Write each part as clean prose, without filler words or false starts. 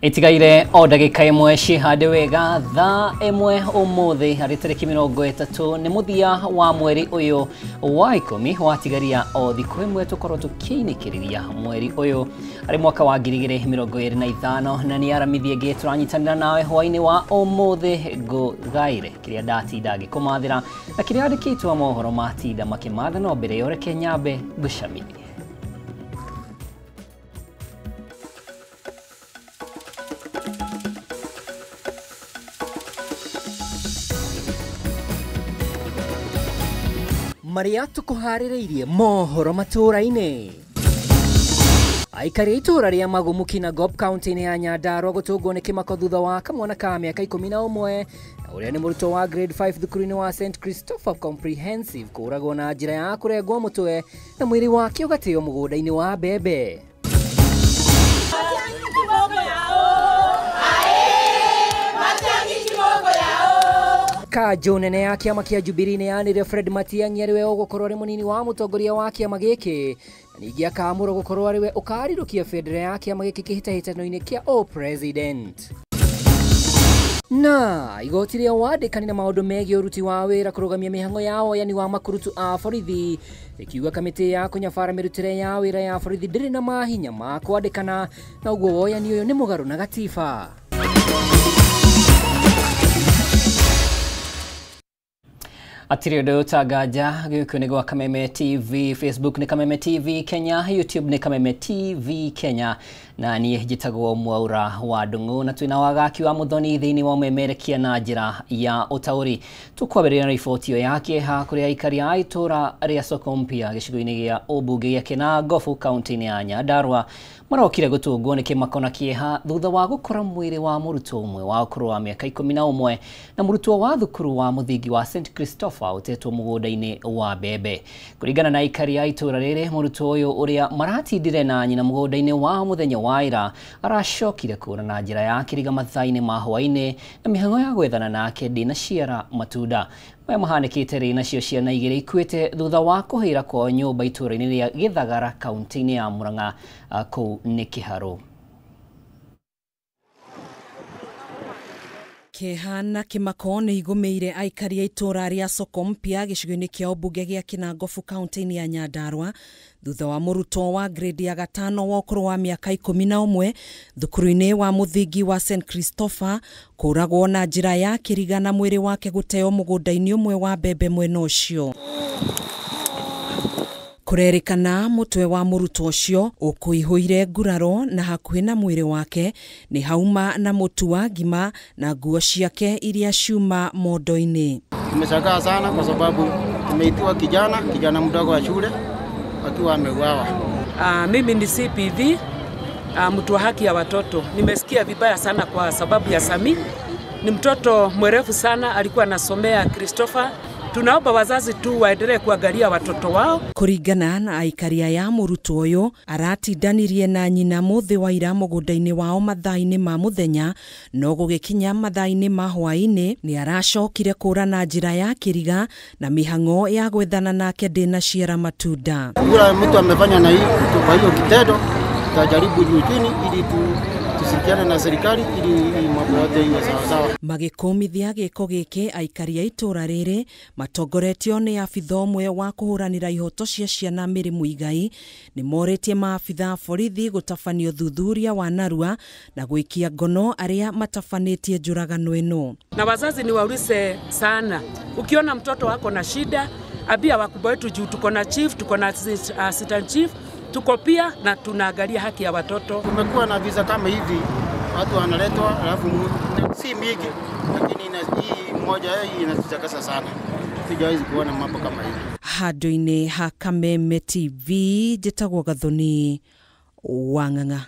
Itigaire o ndagĩka ĩmwe cihande wega thaa ĩmwe ũmũthĩ harĩ tarĩki 30 nĩ mũthia wa mweri ũyũ wa 10 watigaria o thikũ ĩmwe tũkorwo tũkĩinĩkĩrĩria mweri ũyũ harĩ mwaka wa 2025 na nĩ aramithi ĩngĩ tũranyitanĩra nawe hwainĩ wa ũmũthĩ ngũgaire kĩrĩa ndatinda ngĩkũmathĩra na kĩrĩa andĩkĩtwo mohoro matinda makĩmatha no mbere yo reke nyambe ngũcamithie. Maria tukuharĩrĩirie mohoro matũũra-inĩ. Aikari itũũra rĩa Magumuki na Gop County-inĩ ya Nyandarua gũtũngwo nĩ kĩmako thutha wa kamwana ka mĩaka 11 na ũrĩa nĩ mũrutwo wa grade 5 thukuru-inĩ wa St Christopher Comprehensive kũũragwo na njĩra ya kũrengwo mũtwe na mwĩrĩ wake ũgateo mũgũnda-inĩ wa mbembe. Kanjũ nene ya kĩama kĩa Jubilee nĩ yanĩrĩire Fred Matiang'i arĩ we ũgũkorwo arĩ mũnini wa mũtongoria wa kĩama gĩkĩ na ningĩ akaamũrwo gũkorwo arĩ we ũkarirũkia bendera ya kĩama gĩkĩ kĩhĩtahĩtano-inĩ kĩa o-president. Na igoti rĩa wandĩkani na maũndũ megiĩ ũruti wa wĩra kũrũgamia mĩhang'o ya woyani wa makurutu a borithi rĩkiuga kamĩtĩ ya kũnyabara mĩrutĩre ya wĩra ya borithi ndĩrĩ na mahinya ma kwandĩkana na ũguo woyani ũyũ nĩ mũgarũ na gatiba. Atiri ũndũ ũtanganja gĩkũ nĩ gwa Kameme TV, Facebook nĩ Kameme TV Kenya, YouTube nĩ Kameme TV Kenya na niĩ njĩtagwo Mwaura wa Ndung'u na twĩna wagaki wa Muthoni thĩinĩ wa ũmemerekia na njĩra ya ũtaũri. Tũkwambĩrĩria na riboti ĩyo ya kĩeha kũrĩa aikari a itũũra rĩa Soko Mpya gĩcigo-inĩ gĩa ũmbunge gĩa Kinangofu kaunti-inĩ ya Nyandarua marokire gũtũngwo nĩ kĩmako na kĩeha thutha wa gũkora mwĩrĩ wa mũrutwo ũmwe wa ũkũrũ wa mĩaka 11 na mũrutwo wa thukuru wa mũthingi wa St Christopher ũtetwo mũgũnda-inĩ wa mbembe. Kũringana na aikari a itũũra rĩrĩ, mũrutwo ũyũ ũrĩa maratindire na nyina mũgũnda-inĩ wa mũthenya wa ira aracokire kũũra na njĩra ya kĩriga mathaa-inĩ ma hwaĩ-inĩ na mĩhang'o ya gwethana nake ndĩnaciara matunda. Maya mahanĩkĩte rĩ nacio ciana igĩrĩ ikuĩte thutha wa kũhĩra kwao nyũmba itũũra-inĩ rĩa Gĩthagara kaunti-inĩ ya Murang'a kũu nĩ Kĩharũ. Kĩeha na kĩmako nĩ igũmĩire aikari a itũũra rĩa Soko Mpya gĩcigo-inĩ kĩa ũmbunge gĩa Kinangofu kaunti-inĩ ya Nyandarua thutha wa mũrutwo wa grade ya gatano wa ũkũrũ wa mĩaka 11 thukuru-inĩ wa mũthingi wa St Christopher kũũragwo na njĩra ya kĩriga na mwĩrĩ wake gũteo mũgũnda-inĩ ũmwe wa mbembe mwena ũcio. Kũrerĩkana mũtwe wa mũrutwo ũcio ũkũihũire nguraro na hakuhĩ na mwĩrĩ wake nĩ hauma na mũtu wa ngima na nguo ciake iria ciuma mondo-inĩ. Tumeshangaa sana kwa sababu tumeitiwa kijana mdogo wa shule akiwa ameuawa. Mimi ni CPV, mtu wa haki ya watoto. Nimesikia vibaya sana kwa sababu ya Sami. Ni mtoto mwerevu sana, alikuwa anasomea Christopher. Tunaomba wazazi tu waendelee kuangalia watoto wao. Kũringana na aikari aya, mũrutwo ũyũ aratindanirie na nyina mũthĩ wa ira mũgũnda-inĩ wao mathaa-inĩ ma mũthenya no gũgĩkinya mathaa-inĩ ma hwaĩ-inĩ nĩ aracokire kũũra na njĩra ya kĩriga na mĩhang'o ya gwethana nake ndĩnaciara matunda. Kura mtu amefanya na hii kwa hiyo kitendo, tutajaribu juu chini ili tushirikiane na serikali ili mambo yote iwe sawa sawa. Magĩkũmithia gĩko gĩkĩ aikari a itũũra rĩrĩ matongoretio nĩ abitha ũmwe wa kũhũranĩra ihoto cia ciana Mary Muigai nĩ morĩtie maabitha a borithi gũtabania ũthuthuria wa narua na gwĩkia ngono arĩa matabanĩtie njũragano ĩno. Na wazazi ni waulize sana, ukiona mtoto wako na shida ambia wakubwa wetu juu tuko na chief, tuko na assistant chief, tuko pia na tunaangalia haki ya watoto. Kumekuwa na visa kama hivi, watu wanaletwa alafu si mingi, lakini hii moja hii inatuchakasa sana. Sijawahi kuona mambo kama hivi. Handũ-inĩ ha Kameme TV njĩtagwo Gathoni Wang'ang'a.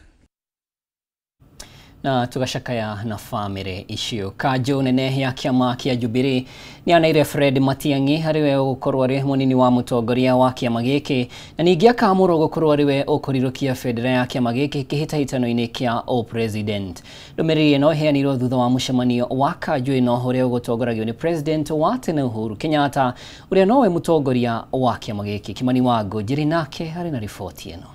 Na tugacakaya na famĩlĩ icio. Kanjũ nene ya kĩama kĩa Jubilee nĩ anaire Fred Matiang'i harĩ we ũgũkorwo arĩ mũnini wa mũtongoria wa kĩama gĩkĩ na ningĩ akaamũrwo gũkorwo arĩ we ũkũrirũkia bendera ya kĩama gĩkĩ kĩhĩtahĩtano-inĩ kĩa o-president. Ndũmĩrĩri ĩno ĩheanirwo thutha wa mũcemanio wa kanjũ ĩno ũrĩa ũgũtongoragio nĩ president wa tene Uhuru Kenyatta ũrĩa nowe mũtongoria wa kĩama gĩkĩ. Kimani wa Ngũnjiri nake arĩ na riboti ĩno.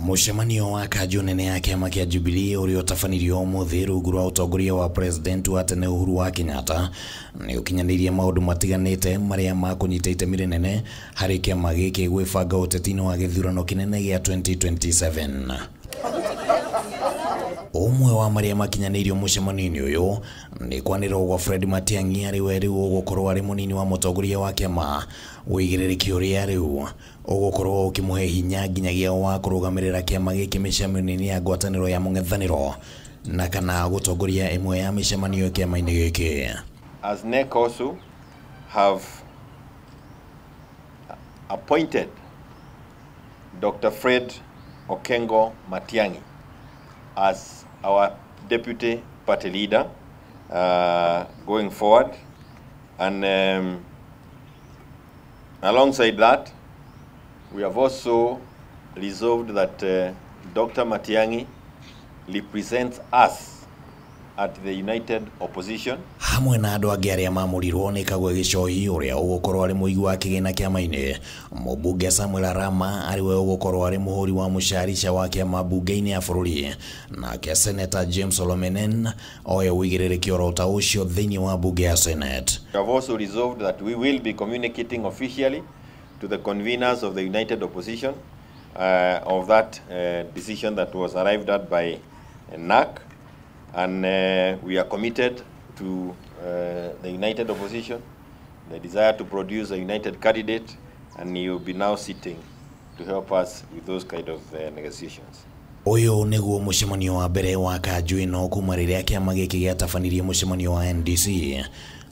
Mũcemanio wa kanjũ nene ya kĩama kĩa Jubilee ũrĩa ũtabanirio ũmũthĩ rungu rwa ũtongoria wa President wa tene Uhuru wa Kenyatta nĩ ũkinyanĩirie maũndũ matiganĩte marĩa makũnyita itemi rĩnene harĩ kĩama gĩkĩ gwĩbanga ũteti-inĩ wa gĩthurano kĩnene gĩa 2027. Ũmwe wa marĩa makinyanĩirio mũcemanio-inĩ ũyũ nĩ kwanĩrĩrwo gwa Fred Matiang'i arĩ we rĩu ũgũkorwo arĩ mũnini wa mũtongoria wa kĩama, ũigĩrĩrĩki ũrĩa rĩu ũgũkorwo ũkĩmũhe hinya nginyagia wa kũrũgamĩrĩra kĩama gĩkĩ mĩcemanio-inĩ ya ngwatanĩro ya mũng'ethanĩro na kana gũtongoria ĩmwe ya mĩcemanio kĩama-inĩ gĩkĩ. As NEC also have appointed Dr. Fred Okengo Matiang'i as our deputy party leader going forward, and alongside that we have also resolved that Dr. Matiang'i represents us at the United Opposition. Hamwe na andũ angĩ arĩa mamũrirwo nĩ Kagwe Gĩchohi ũrĩa ũgũkorwo arĩ mũigi wa kĩgĩna kĩama-inĩ, mũmbunge Samuel Arama arĩ we ũgũkorwo arĩ mũhũri wa mũcarica wa kĩama mbunge-inĩ ya bũrũri, nake Senator James Olomenen oye ũigĩrĩrĩki oro ta ũcio thĩinĩ wa mbunge ya Senate. We have also resolved that we will be communicating officially to the conveners of the United Opposition of that decision that was arrived at by NAC, and we are committed to the United Opposition, the desire to produce a united candidate, and he will be now sitting to help us with those kind of negotiations. Ũyũ nĩguo mũcemanio wa mbere wa kanjũ ĩno kuma rĩrĩa kĩama gĩkĩ gĩatabanirie mũcemanio wa NDC,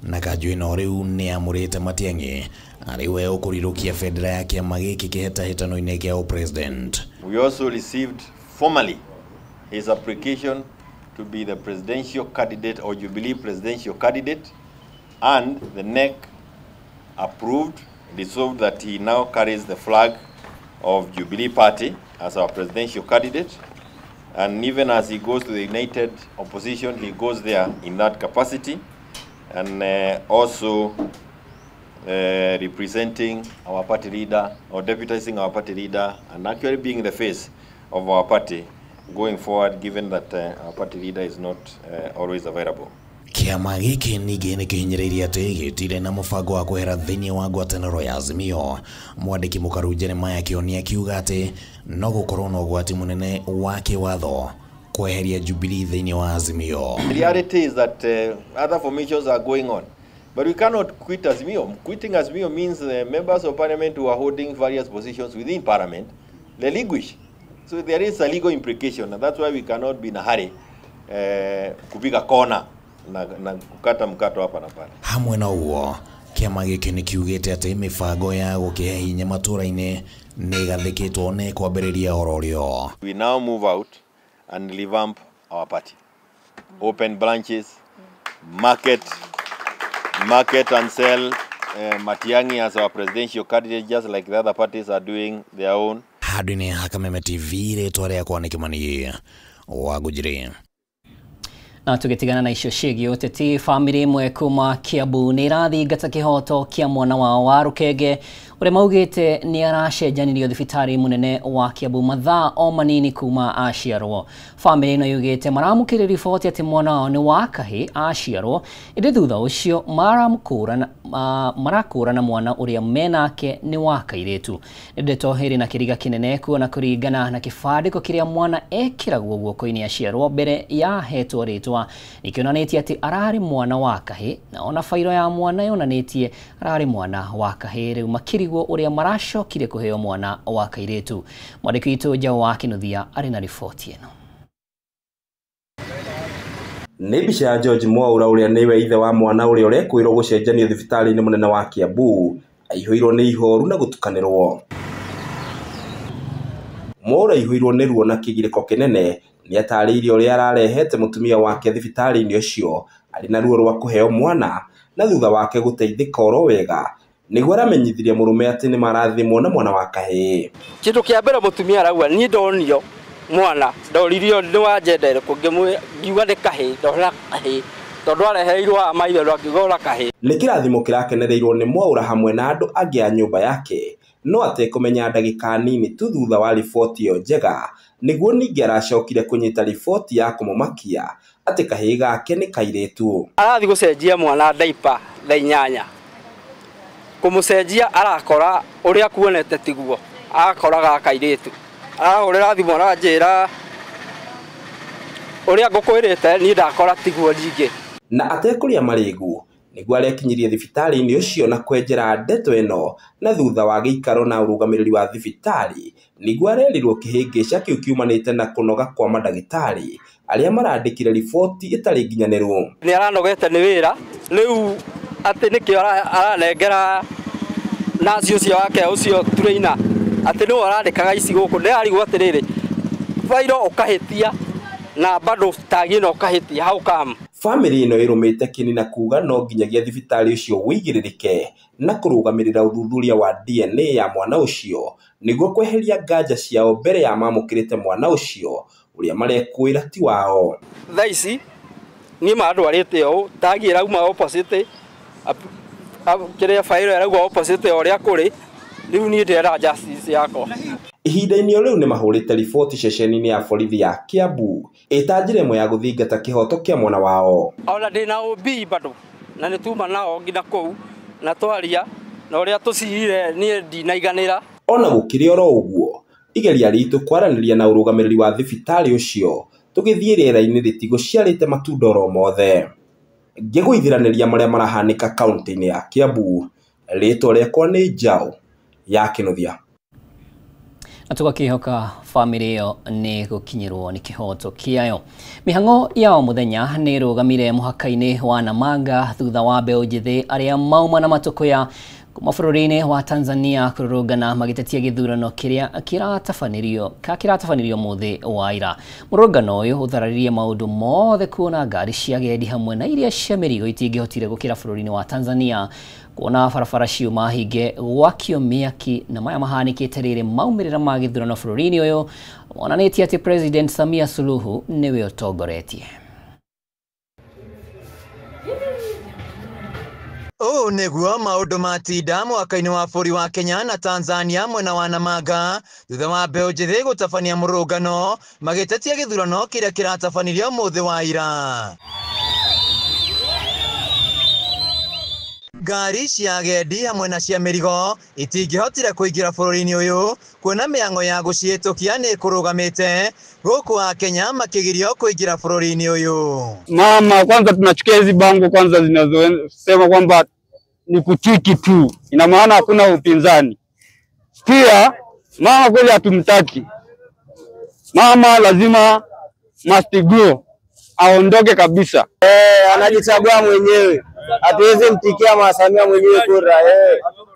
na kanjũ ĩno rĩu nĩ amũrĩte Matiang'i arĩ we ũkũrirũkia bendera ya kĩama gĩkĩ kĩhĩtahĩtano-inĩ kĩa ũpresident. We also received formally his application to be the presidential candidate or Jubilee presidential candidate, and the NEC approved, resolved that he now carries the flag of Jubilee Party as our presidential candidate, and even as he goes to the United Opposition, he goes there in that capacity, and also representing our party leader or deputizing our party leader and actually being the face of our party going forward, given that our party leader is not always available. Kĩama gĩkĩ ningĩ nĩ kĩhinyĩrĩirie atĩ gĩtirĩ na mũbango wa kwehera thĩinĩ wa ngwatanĩro ya Azimio. Mwandĩki mũkaru Jeremiah Kĩoni akiuga atĩ no gũkorwo na ũgwati mũnene wa kĩwatho kweheria Jubilee thĩinĩ wa Azimio. The reality is that other formations are going on, but we cannot quit Azimio. Quitting Azimio means the members of parliament who are holding various positions within parliament relinquish. So there is a legal implication, and that's why we cannot be in a hurry kupiga kona na kukata mkato hapa na pale. Hamwe na ũguo, kĩama gĩkĩ nĩ kiugĩte atĩ mĩbango ya gũkĩhe hinya matũra-inĩ nĩ ĩgathĩkĩtwo nĩ kwambĩrĩria oro rĩo. We now move out and revamp our party. Open branches, market and sell Matiang'i as our presidential candidate, just like the other parties are doing their own. Handũ-inĩ ha Kameme TV, rĩtwa rĩakwa nĩ Kĩmani wa Ngũnjiri. Na tũgĩtigana na icio ciĩgiĩ ũteti, bamĩrĩ ĩmwe kuma Kiambu nĩ ĩrathingata kĩhoto kĩa mwana wao wa rũkenge ũrĩa maugĩte nĩ aracenjanirio thibitarĩ mũnene wa Kiambu mathaa o manini kuma aciarwo. Bamĩrĩ ĩno yugĩte maramũkĩrire riboti atĩ mwana wao nĩ wa kahĩ aciarwo, ĩndĩ thutha ũcio marakũrana mwana ũrĩa menake nĩ wa kairĩtu. Nĩ ndeto ĩrĩ na kĩriga kĩnene kuona kũringana na kĩbandĩko kĩrĩa mwana ekĩragwo guoko-inĩ aciarwo mbere ya ahetwo rĩtwa nĩkĩonanĩtie atĩ ararĩ mwana wa kahĩ, na ona bairo ya mwana yonanĩtie ararĩ mwana wa kahĩ. Rĩu makĩrigwo ũrĩa maracokire kũheo mwana wa kairĩtu. Mwandĩki witũ Njaũ wa Kĩnuthia arĩ na riboti ĩno. Nĩ mbica ya George Mwaura ũrĩa nĩwe ithe wa mwana ũrĩa ũrekwĩrwo gũcenjanio thibitarĩ-inĩ mũnene wa Kiambu aihũirwo nĩ ihoru na gũtukanĩrwo. Mwaura aihũirwo nĩ ruo na kĩgirĩko kĩnene nĩ atarĩirie ũrĩa ararehete mũtumia wake thibitarĩ-inĩ ũcio arĩ na ruo rwa kũheo mwana na thutha wake gũteithĩka oro wega nĩguo aramenyithirie mũrũme atĩ nĩ marathimwo na mwana wa kahĩĩ. Kĩndũ kĩa mbere mũtumia arauga niĩ ndonio mwana ndoririo nĩ wa njenda ĩrĩkũ ngiuga nĩ kahĩĩ ndona kahĩĩ tondũ areheirwo haha maithe akiuga ora kahĩĩ. Nĩ kĩrathimo kĩrakenereirwo nĩ Mwaura hamwe na andũ angĩ a nyũmba yake no atekũmenya ndagĩka nini tu thutha wa riboti ĩyo njega Nĩguo ningĩ aracokire kũnyita riboti ya kũmũmakia atĩ kahĩĩ gake nĩ kairĩtu. Arathiĩ gũcenjia mwana daipa thaa 8, kũmũcenjia arakora ũrĩa kuonete tiguo, akoraga kairĩtu. Arahũrĩra thimũ aranjĩra ũrĩa ngũkwĩrĩte niĩ ndakora tiguo ningĩ. Na atekũrĩa marĩgu nĩguo arekinyirie thibitarĩ-inĩ ũcio na kwenjera ndeto ĩno, na thutha wa gĩikaro na ũrũgamĩrĩri wa thibitarĩ nĩguo arerirwo kĩhĩngĩca kĩu kiumanĩte na kũnoga kwa mandagĩtarĩ arĩa marandĩkire riboti ĩtarĩ nginyanĩru. Nĩ aranogete nĩ wĩra rĩu atĩ nĩkĩo aranengera naci ũcio wake ũcio trainer atĩ nĩwe arandĩkaga ici gũkũ. Ndĩrarigwo atĩrĩrĩ, bairo ũkahĩtia na bado tagi ĩno ũkahĩtia, how come? Bamĩrĩ ĩno ĩrũmĩte kĩni na kuga no nginyagia thibitarĩ ũcio wĩigĩrĩrĩke na kũrũgamĩrĩra ũthuthuria wa DNA ya mwana ũcio nĩguo kweheria nganja ciao mbere ya mamũkĩrĩte mwana ũcio ũrĩa marekũĩra ti wao. Thaa ici niĩ mandwarĩte ũũ, tagi ĩrauma opposite, kĩrĩa bairo ĩrauma opposite ũrĩa kũrĩ, rĩu niĩ ndĩrenda justice yakwa. Ihinda-inĩ o rĩu nĩ mahũrĩte riboti ceceni-inĩ ya borithi ya Kiambu ĩta njĩra ĩmwe ya gũthingata kĩhoto kĩa mwana wao. Ona ndĩna OB bado na nĩ tuma nao nginya kũu na twaria na ũrĩa tũcirire niĩ ndinaiganĩra. Ona gũkĩrĩ oro ũguo, igeria ritũ kwaranĩria na ũrũgamĩrĩri wa thibitarĩ ũcio tũgĩthiĩ rĩera-inĩ rĩtigũciarĩte matunda oro mothe. Ngĩgũithiranĩria marĩa marahanĩka kaunti-inĩ ya Kiambu, rĩtwa rĩakwa nĩ Njaũ ya Kĩnuthia. Na tũgakĩhoka bamĩrĩ ĩyo nĩ gũkinyĩrwo nĩ kĩhoto kĩayo. Mĩhang'o ya o mũthenya nĩ ĩrũgamire mũhaka-inĩ wa Namanga thutha wa mbeũ njĩthĩ arĩa mauma na matũkũya kuma bũrũri-inĩ wa Tanzania kũrũrũngana magĩtetia gĩthurano kĩrĩa kĩratabanĩrio mũthĩ wa ira. Mũrũrũngano ũyũ ũthararirie maũndũ mothe kuona ngari cia agendi hamwe na iria cia mĩrigo itingĩhotire gũkĩra bũrũri-inĩ wa Tanzania, kuona barabara ciuma hinge gwakio mĩaki, na maya mahanĩkĩte rĩrĩ maumĩrĩra ma gĩthurano bũrũri-inĩ ũyũ monanĩtie atĩ President Samia Suluhu nĩwe ũtongoretie. Ũũ nĩguo maũndũ matinda mwaka-inĩ wa bũrũri wa Kenya na Tanzania mwena wa Namanga thutha wa mbeũ njĩthĩ gũtabania mũrũrũngano magĩtetia gĩthurano kĩrĩa kĩratabanirio mũthĩ wa ira. Ngari cia agendi hamwe na cia mĩrigo itingĩhotire kũingĩra bũrũri-inĩ ũyũ kuona mĩhang'o ya gũcihĩtũkia nĩ ĩkũrũgamĩte gũkũ Akenya makĩgirio kũingĩra bũrũri-inĩ ũyũ. Mama, kwanza tunachukia hizi bango kwanza zinazosema kwamba ni kutiki tu, ina maana hakuna upinzani. Pia mama kweli hatumtaki mama, lazima must go, aondoke kabisa. Anajichagua mwenyewe, hatuwezi mtikia Mama Samia mwenyewe kura.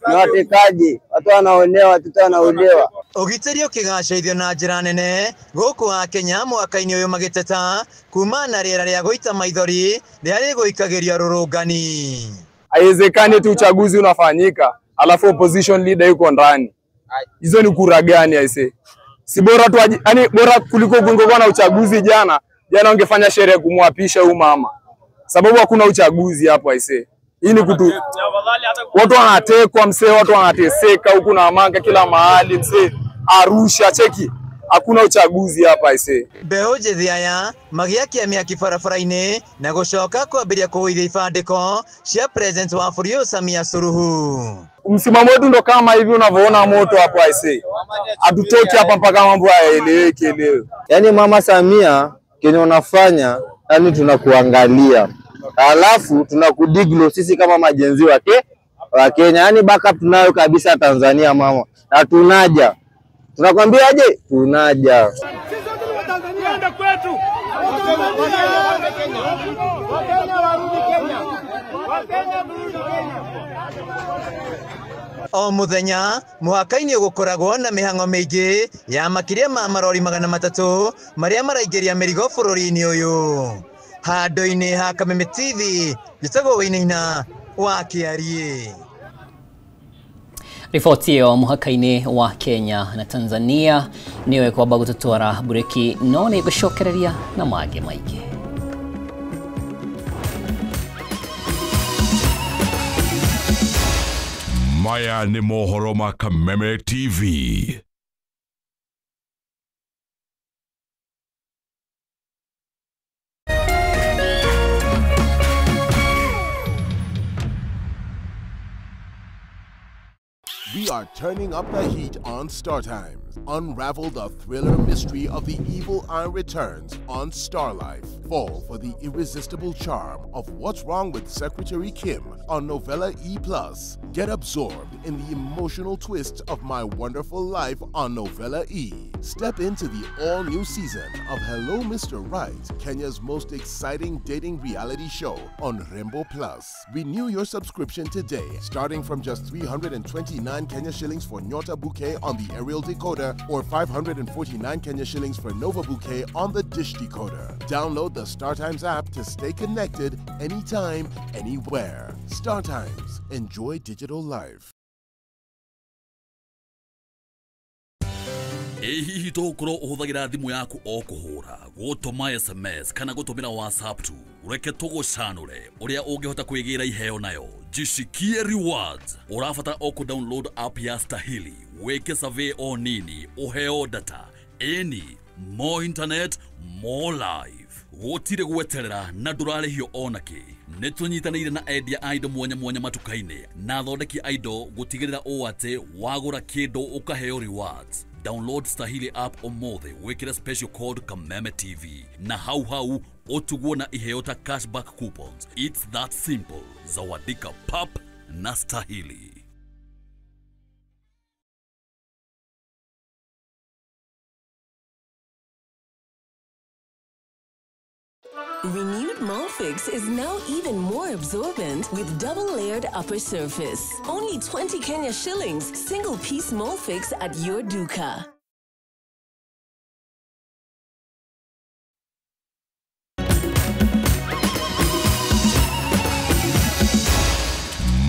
Ni watekaji, watu wanaonewa, watoto wanaolewa. Ũgitĩri ũkĩgacĩrithio na njĩra nene gũkũ Akenya mwaka-inĩ ũyũ magĩteta kuma na rĩera rĩa gũita maithori rĩrĩa rĩgũikagĩrio rũrũngani. Haiwezekani tu uchaguzi unafanyika alafu opposition leader yuko ndani. Hizo ni kura gani aise? Si bora tu, yani bora kuliko kungekuwa na uchaguzi jana. Jana ungefanya sherehe kumwapisha huyu mama. Sababu hakuna uchaguzi hapo aise. Hii ni kutu watu wanatekwa msee, watu wanateseka huku na Namanga kila mahali msee, Arusha cheki. Hakuna uchaguzi hapa aise. Mbeũ njĩthĩ aya magĩakia mĩaki barabara-inĩ na gũcoka kwambĩrĩria kũgũithia ibandĩko cia President wa bũrũri ũyũ Samia Suluhu. Msimamo wetu ndo kama hivi unavyoona moto hapo aise. Hatutoki hapa mpaka mambo yaeleweke leo. Yaani Mama Samia kenye unafanya, yani tunakuangalia. Alafu tunakudiglo sisi kama majenzi wake wa Kenya. Yani backup tunayo kabisa Tanzania mama. Na tunaja. Tunakwambia aje? Tunaja. O muthenya mũhaka-inĩ gũkoragwo na mĩhang'o mĩingĩ ya makĩria ma marori 300 marĩa maraingĩria mĩrigo bũrũri-inĩ ũyũ. Handũ-inĩ ha Kameme TV, njĩtagwo Wainaina wa Kĩariĩ. Riboti ĩyo mũhaka-inĩ wa Kenya na Tanzania nĩyo ĩkwamba gũtũtwara bureki, no nĩ ngũcokereria na mangĩ maingĩ. Maya nĩ mohoro ma Kameme TV. We are turning up the heat on Star Times. Unravel the thriller mystery of The Evil Eye Returns on Star Life. Fall for the irresistible charm of What's Wrong with Secretary Kim on Novella E+. Get absorbed in the emotional twists of My Wonderful Life on Novella E. Step into the all-new season of Hello Mr. Right, Kenya's most exciting dating reality show on Rembo Plus. Renew your subscription today, starting from just 329 Kenya shillings for Nyota Bouquet on the aerial decoder or 549 Kenya shillings for Nova Bouquet on the dish decoder. Download the StarTimes app to stay connected anytime, anywhere. StarTimes. Enjoy digital life. Ĩ hihi tũgũkorwo ũhũthagĩra thimũ yaku o kũhũra, gũtũma SMS kana gũtũmĩra WhatsApp tu? Reke tũgũcanũre ũrĩa ũngĩhota kwĩgĩra iheo nayo. Jishikie rewards. Ũrabatara o kũ-download app ya Stahili, wĩke survey o nini, ũheo data. Ĩni, more internet, more life. Gũtirĩ gweterera na ndũrarĩhio ona kĩ. Nĩ tũnyitanĩire na endia a indo mwanya mwanya matuka-inĩ na athondeki a indo gũtigĩrĩra ũũ atĩ wagũra kĩndũ ũkaheo rewards. Download Stahili app ũmũthĩ wĩkĩre special code Kameme TV na hau hau ũtugwo na iheo ta cashback coupons. It's that simple. Zawadika pap na Stahili. Renewed Molfix is now even more absorbent with double-layered upper surface. Only 20 Kenya shillings, single-piece Molfix at your duka.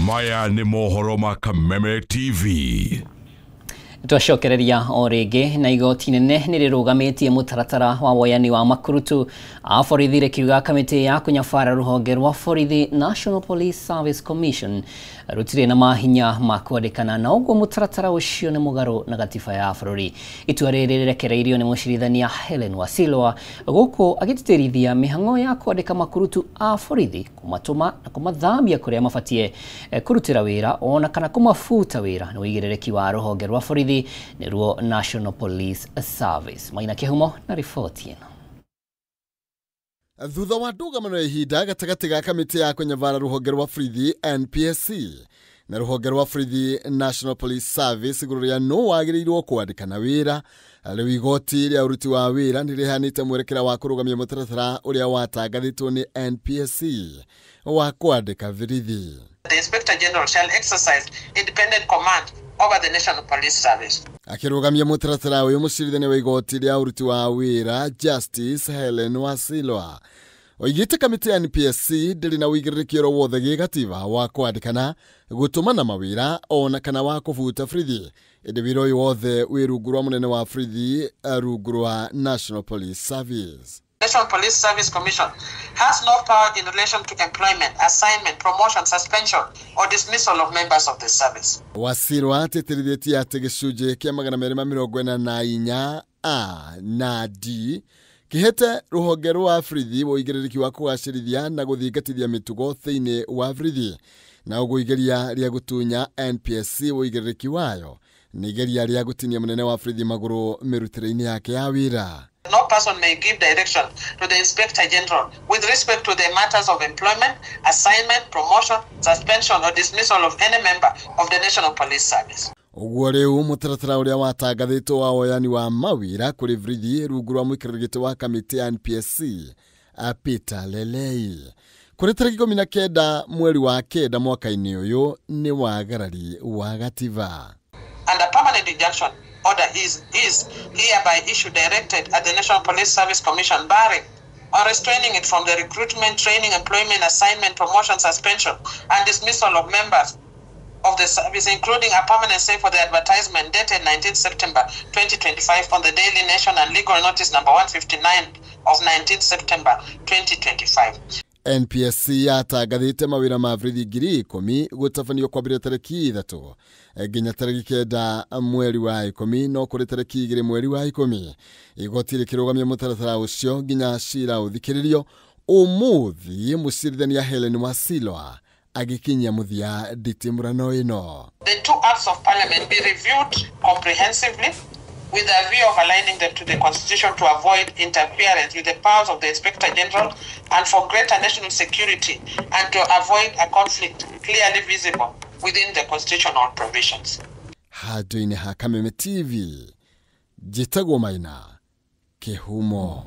Maya ni mohoro ma Kameme TV. Twacokereria o rĩngĩ na igoti nene nĩ rĩrũgamĩtie mũtaratara wa woyani wa makurutu a borithi rĩkiuga kamĩtĩ ya kũnyabara rũhonge rwa borithi National Police Service Commission rũtirĩ na mahinya ma kwandĩkana na ũguo mũtaratara ũcio nĩ mũgarũ na gatiba ya bũrũri. Itua rĩrĩ rĩrekereirio nĩ mũcirithania Helen Wasilwa gũkũ agĩtĩtĩrithia mĩhang'o ya kwandĩka makurutu a borithi kũmatũma na kũmathamia kũrĩa mabatie kũrutĩra wĩra ona kana kũmabuta wĩra nĩ ũigĩrĩrĩki wa rũhonge rwa borithi nĩruo National Police Service. Maina Kĩhumo na riboti ĩno. Thutha wa ndũgamano ya ihinda gatagatĩ ga kamĩtĩ ya kũnyabara rũhonge rwa borithi NPSC na rũhonge rwa borithi National Police Service igũrũ rĩa nũ wagĩrĩirwo kwandĩkana wĩra, rĩu igoti rĩa ũruti wa wĩra nĩ rĩheanĩte mwerekera wa kũrũgamia mũtaratara ũrĩa watangathĩtwo nĩ NPSC wa kwandĩka borithi. The Inspector General shall exercise independent command over the National Police Service. Akĩrũgamia mũtaratara ũyũ mũcirithania wa igoti rĩa ũruti wa wĩra Justice Helen Wasilwa oigĩte kamĩtĩ ya NPSC ndĩrĩ na ũigĩrĩrĩki oro wothe gĩgatiba wa kwandĩkana, gũtũmana mawĩra ona kana wa kũbuta borithi, ĩndĩ wĩra ũyũ wothe wĩ rungu rwa mũnene wa borithi rungu rwa National Police Service. National Police Service Commission has no power in relation to employment, assignment, promotion, suspension, or dismissal of members of the service. Wasilwa atĩtĩrithĩtie atĩ gĩcunjĩ kĩa 244 A na D kĩhete rũhonge rwa borithi ũigĩrĩrĩki wa kũgacĩrithia na gũthingatithia mĩtugo thĩinĩ wa borithi, na ũguo igeria rĩa gũtunya NPSC ũigĩrĩrĩki wayo nĩ igeria rĩa gũtinia mũnene wa borithi magũrũ mĩrutĩre-inĩ yake ya wĩra. No person may give direction to the Inspector General with respect to the matters of employment, assignment, promotion, suspension, or dismissal of any member of the National Police Service. Ũguo rĩu mũtaratara ũrĩa watangathĩtwo wa woyani wa mawĩra kũrĩ borithi rungu rwa mũikarĩri gĩtĩ wa kamĩtĩ ya NPSC Peter Lelei kũrĩ tarĩki 19 mweri wa 9 mwaka-inĩ ũyũ nĩ wagarari wa gatiba. And a permanent injunction order is hereby issued directed at the National Police Service Commission barring or restraining it from the recruitment, training, employment, assignment, promotion, suspension, and dismissal of members of the service, including a permanent stay for the advertisement dated 19 September 2025 on the Daily Nation and legal notice number 159 of 19 September 2025. NPSC yatangathĩte mawĩra ma borithi 10,000 gũtabanio kwambĩrĩria tarĩki 3 nginya tarĩki 9 mweri wa 10 no kũrĩ tarĩki 2 mweri wa 10 igoti rĩkĩrũgamia mũtaratara ũcio nginya cira ũthikĩrĩrio. Ũmũthĩ mũcirithania Helen Wasilwa agĩkinyia mũthia nditimũrano ĩno. The two acts of parliament be reviewed comprehensively with a view of aligning them to the Constitution to avoid interference with the powers of the Inspector General and for greater national security and to avoid a conflict clearly visible within the constitutional provisions. Handũ-inĩ ha Kameme TV, njĩtagwo Maina Kĩhumo.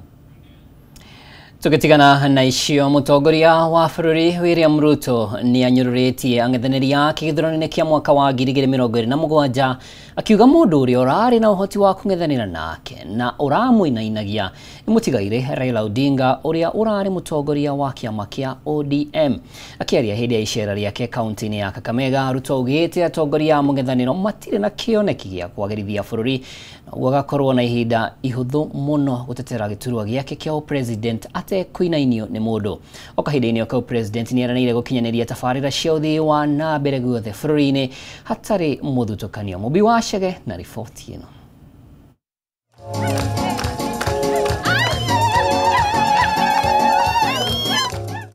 Tũgĩtigana na icio, mũtongoria wa bũrũri William Ruto nĩ anyũrũrĩtie ang'ethanĩri ake gĩthurano-inĩ kĩa mwaka wa 2027 akiuga mũndũ ũrĩa ũrarĩ na ũhoti wa kũng'ethanĩra nake na ũramũinainagia nĩ mũtigairĩ Raila Odinga ũrĩa ũrarĩ mũtongoria wa kĩama kĩa ODM. Akĩaria hĩndĩ ya icera rĩake kaunti-inĩ ya Kakamega, Ruto augĩte atongoria a mũng'ethanĩro matirĩ na kĩoneki gĩa kwagĩrithia bũrũri na ũguo agakorwo na ihinda ihũthũ mũno gũtetera gĩturwa gĩake kĩa ũpresident ate kuinainio nĩ mũndũ. O kahinda-inĩ o kau, president nĩ eranĩire gũkinyanĩria tabarĩra cia ũthii wa na mbere guothe bũrũri-inĩ hatarĩ mũthutũkanio. Mũmbi wa Chege na riboti ĩno.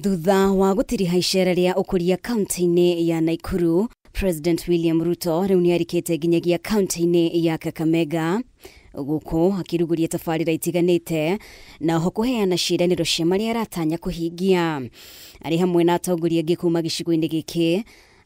Thutha wa gũtiriha icera rĩa ũkũria kaunti-inĩ ya Nakuru, President William Ruto rĩu nĩarikĩte nginyagia kaunti-inĩ ya Kakamega gũkũ akĩrugũria tabarĩra itiganĩte na oho kũheana ciĩranĩro cia marĩa aratanya kũhingia. Arĩ hamwe na atongoria angĩ kuma gĩcigo-inĩ gĩkĩ,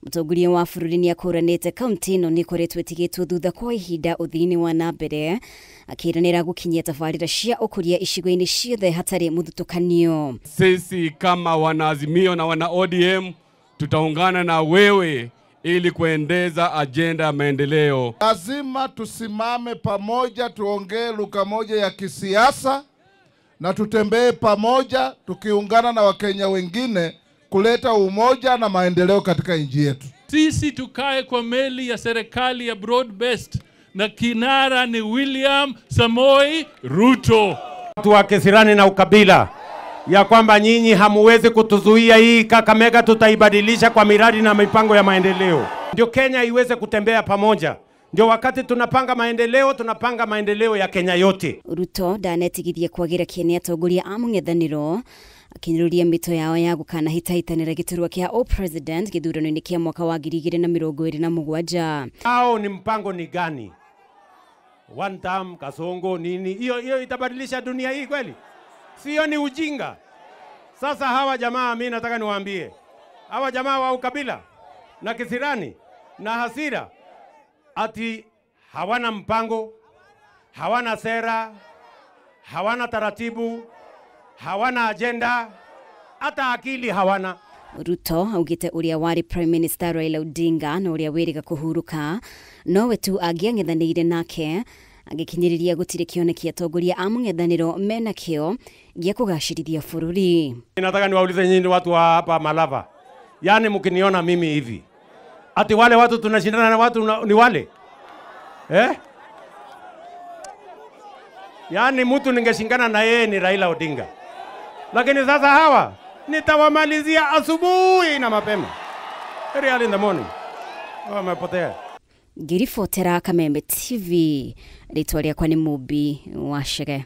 mũtongoria wa bũrũri nĩakũranĩte kaunti ĩno nĩĩkoretwo ĩtigĩtwo thutha kwa ihinda ũthii-inĩ wa na mbere, akĩranĩra gũkinyia tabarĩra cia ũkũria icigo-inĩ ciothe hatarĩ mũthutũkanio. Sisi kama wanaazimio na wana ODM tutaungana na wewe ili kuendeza ajenda ya maendeleo. Lazima tusimame pamoja, tuongee lugha moja ya kisiasa na tutembee pamoja tukiungana na Wakenya wengine kuleta umoja na maendeleo katika nchi yetu. Sisi tukae kwa meli ya serikali ya broad based na kinara ni William Samoei Ruto. Watu wa kisirani na ukabila ya kwamba nyinyi hamuwezi kutuzuia, hii Kakamega tutaibadilisha kwa miradi na mipango ya maendeleo. Ndio Kenya iweze kutembea pamoja. Ndio wakati tunapanga maendeleo, tunapanga maendeleo ya Kenya yote. Ruto ndanetigithia kwagira kĩene atongoria a mũng'ethanĩro akinyũrũria mĩto yao ya gũkanahĩtahĩtanĩra gĩturwa kĩa o president gĩthurano-inĩ kĩa mwaka wa 2027. Hao ni mpango ni gani? One term, kasongo nini? Hiyo itabadilisha dunia hii kweli? Sio, ni ujinga. Sasa hawa jamaa, mimi nataka niwaambie, hawa jamaa wa ukabila na kisirani na hasira, ati hawana mpango, hawana sera, hawana taratibu, hawana agenda, hata akili hawana. Ruto augite uria wari Prime Minister Raila Odinga na uria wiriga kuhuruka nowe tu angĩang'ethanĩire nake, agĩkinyĩrĩria gũtirĩ kĩoneki atongoria a mũng'ethanĩro mena kĩo gĩa kũgacĩrithia bũrũri. Nataka niwaulize nyinyi watu wa hapa Malava, yaani mkiniona mimi hivi, ati wale watu tunashindana na watu ni wale eh? Yaani mtu ningeshindana na yeye ni Raila Odinga, lakini sasa hawa nitawamalizia asubuhi na mapema, very early in the morning. Wamepotea. Ngĩribotera Kameme TV, rĩtwa rĩakwa nĩ Mũmbi wa Chege.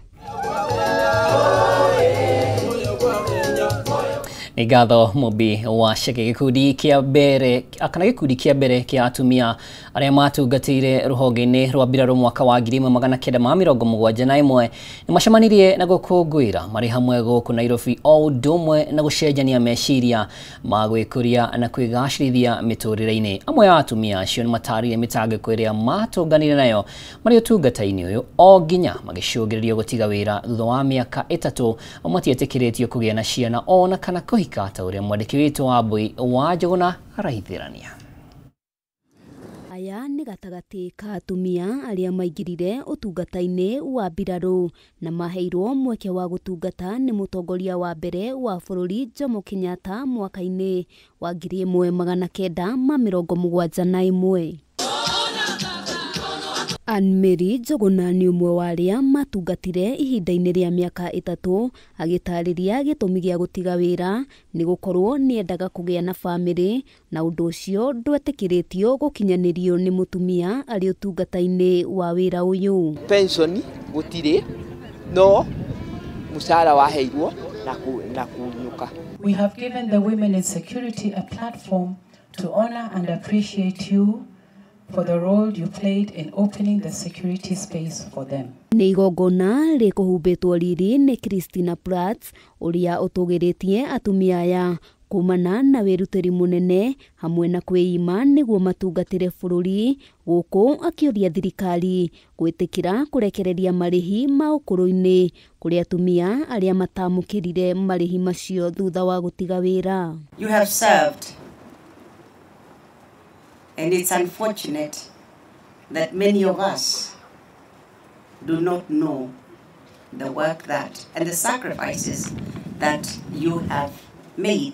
Nĩ ngatho Mũmbi wa Chege. Gĩkundi kĩa mbere kana gĩkundi kĩa mbere kĩa atumia arĩa matungatĩire rũhonge-inĩ rwa mbirarũ mwaka wa 1971 nĩ macemanirie na gũkũngũĩra marĩ hamwe gũkũ Nairobi o ũndũ ũmwe na gũcenjania meciria ma gwĩkũria na kwĩgacĩrithia mĩtũrĩre-inĩ. Amwe a atumia acio nĩ matarire mĩtangĩko ĩrĩa matũnganire nayo marĩ ũtungata-inĩ ũyũ o nginya magĩcũngĩrĩrio gũtiga wĩra thutha wa mĩaka 3 matietĩkĩrĩtio kũgĩa na ciana ona kana kũhika ta ũrĩa mwandĩki witũ wa Mbui wa Njũgũna araithĩrania. Aya nĩ gatagatĩ ka atumia arĩa maingĩrire ũtungata-inĩ wa mbirarũ na maheirwo mweke wa gũtungata nĩ mũtongoria wa mbere wa bũrũri Jomo Kenyatta mwaka-inĩ wa 1971. Anne Mary Njũgũna nĩ ũmwe wa arĩa matungatire ihinda-inĩ rĩa mĩaka 3 agĩtarĩria gĩtũmi gĩa gũtiga wĩra nĩ gũkorwo nĩendaga kũgĩa na bamĩrĩ na ũndũ ũcio ndwetĩkĩrĩtio gũkinyanĩrio nĩ mũtumia arĩ ũtungata-inĩ wa wĩra ũyũ. Pension gũtirĩ, no mũcara waheirwo na kunyuka. We have given the women in security a platform to honor and appreciate you for the role you played in opening the security space for them. Nĩ igongona rĩkũhumbĩtwo riri nĩ Christina Prats ũrĩa ũtũgĩrĩtie atumia aya kumana na wĩrutĩri mũnene hamwe na kwĩima nĩguo matungatĩre bũrũri gũkũ akĩũria thirikari gwĩtĩkĩra kũrekereria marĩhi ma ũkũrũ-inĩ kũrĩ atumia arĩa matamũkĩrire marĩhi macio thutha wa gũtiga wĩra. You have served, and it's unfortunate that many of us do not know the work that and the sacrifices that you have made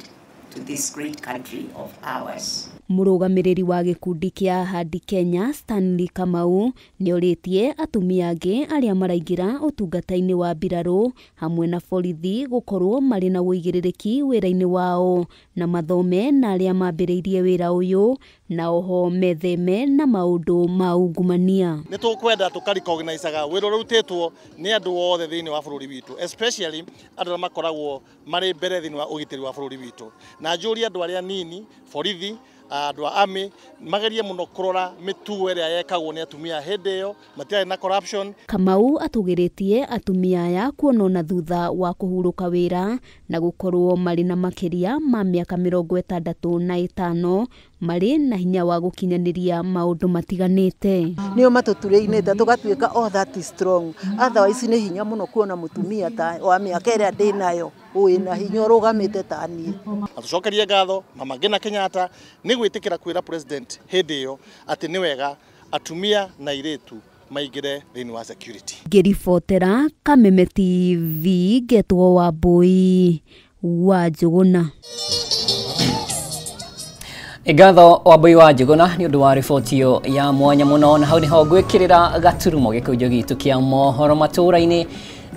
to this great country of ours. Mũrũgamĩrĩri wa gĩkundi kĩa Ahadi Kenya Stanley Kamau nĩorĩtie atumia angĩ arĩa maraingĩra ũtungata-inĩ wa mbirarũ hamwe na borithi gũkorwo marĩ na ũigĩrĩrĩki wĩra-inĩ wao na mathome na arĩa mambĩrĩirie wĩra ũyũ na oho metheme na maũndũ ma ungumania. Nĩ tũkwenda tũkarecognizaga wĩra ũrĩa ũrutĩtwo nĩ andũ othe thĩinĩ wa bũrũri witũ, especially andũ arĩa makoragwo marĩ mbere thĩinĩ wa ũgitĩri wa bũrũri witũ, na njũrie andũ arĩa nini borithi andũ a army magerie mũno kũrora mĩtugo ĩrĩa yekagwo nĩ atumia hĩndĩ ĩyo matiarĩ na corruption. Kamau atũgĩrĩtie atumia aya kuonona thutha wa kũhurũka wĩra na gũkorwo marĩ na makĩria ma mĩaka 65 marĩ na hinya wa gũkinyanĩria maũndũ matiganĩte. Nĩo matũturĩinĩte tũgatuĩka oh that is strong, otherwise nĩ hinya mũno kuona mũtumia ta wa mĩaka ĩrĩa ndĩnayo wĩna hinya ũrũgamĩte ta niĩ. Na tũcokerie ngatho Mama Ngina Kenyatta nĩ gwĩtĩkĩra kwĩra president hĩndĩ ĩyo atĩ nĩ wega atumia na airĩtu maingĩre thĩinĩ wa security. Ngĩribotera Kameme TV ngetwo Wambui wa Njũgũna. Ngatho Wambui wa Njũgũna nĩ ũndũ wa riboti ĩyo ya mwanya mũno, na hau nĩho ngwĩkĩrĩra gaturumo gĩkũnjo gitũ kĩa mohoro matũũra-inĩ.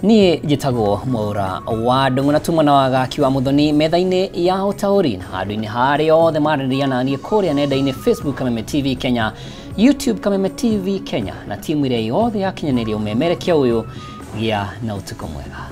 Niĩ njĩtagwo Mwaura wa Ndung'u na tuma na wagaki wa Muthoni metha-inĩ ya ũtaũri na handũ-inĩ harĩa othe maranĩria na niĩ kũrĩa nenda-inĩ Facebook Kameme TV Kenya, YouTube Kameme TV Kenya na timu ĩrĩa yothe yakinyanĩria ũmemerekia ũyũ. Gĩa na ũtukũ mwega.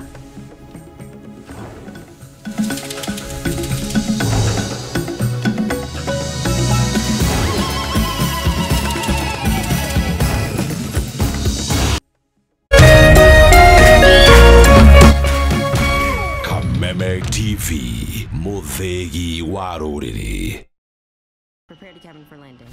TV, Muthegi wa Rũrĩrĩ. Prepare to cabin for landing.